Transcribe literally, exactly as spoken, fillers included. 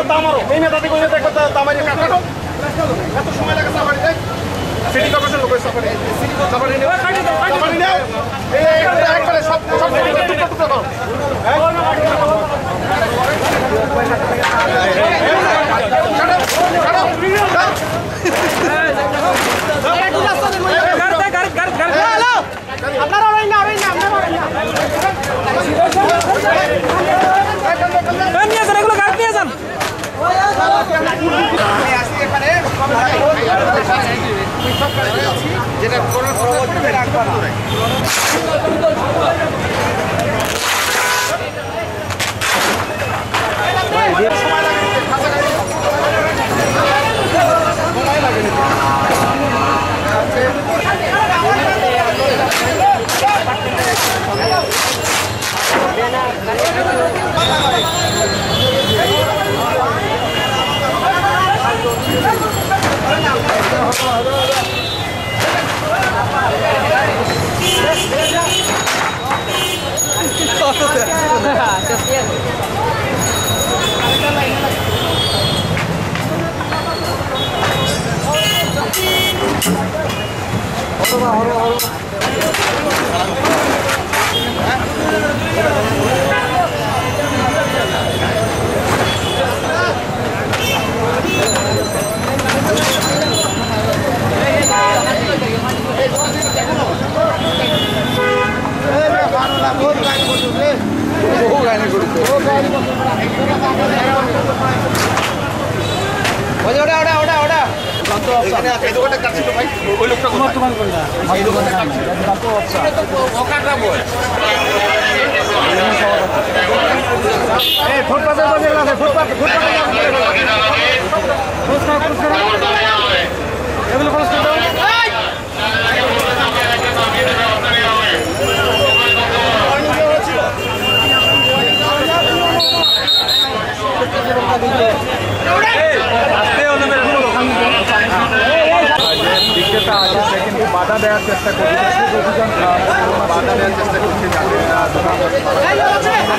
তামারো, এই নেতা থেকে ওই নেতা একবার তা-, তামারি কাটো। এত সময় লাগে সাফারি, দেখ। সিটি কর্পোরেশন লোক সাফারি। সাফারি নেও। সাফারি নেও। এই, এই, এই, একবারে সব, সব টুকরা টুকরা করো। হ্যাঁ? ছাড়ো, ছাড়ো। গাড়ি, গাড়ি, গাড়ি, গাড়ি। হ্যালো। আপনারা ওই না, ওই না, আপনারা ওই না। এ, নিয়ে যান, এগুলো গাড়ি নিয়ে যান। আমি আছি এখানে, যেটা করোনা পরিবেশ রাখবো না। ওই যে ওটা, ওটা, ওটা, ওটা। এখানে আছে, এই দোকানটা কাটছিল ভাই, ওই লোকটা কোথায়? এই দোকানটা কাটছিল। এই ফুটপাতের মধ্যে আছে, ফুটপাত, ফুটপাতে আছে। পরিষ্কার, পরিষ্কার। এগুলো পরিষ্কার দাও। বিক্রেতা আছে, সে কিন্তু বাধা দেওয়ার চেষ্টা করছে। বাধা দেওয়ার চেষ্টা করছে যাতে, আহ, দোকানদার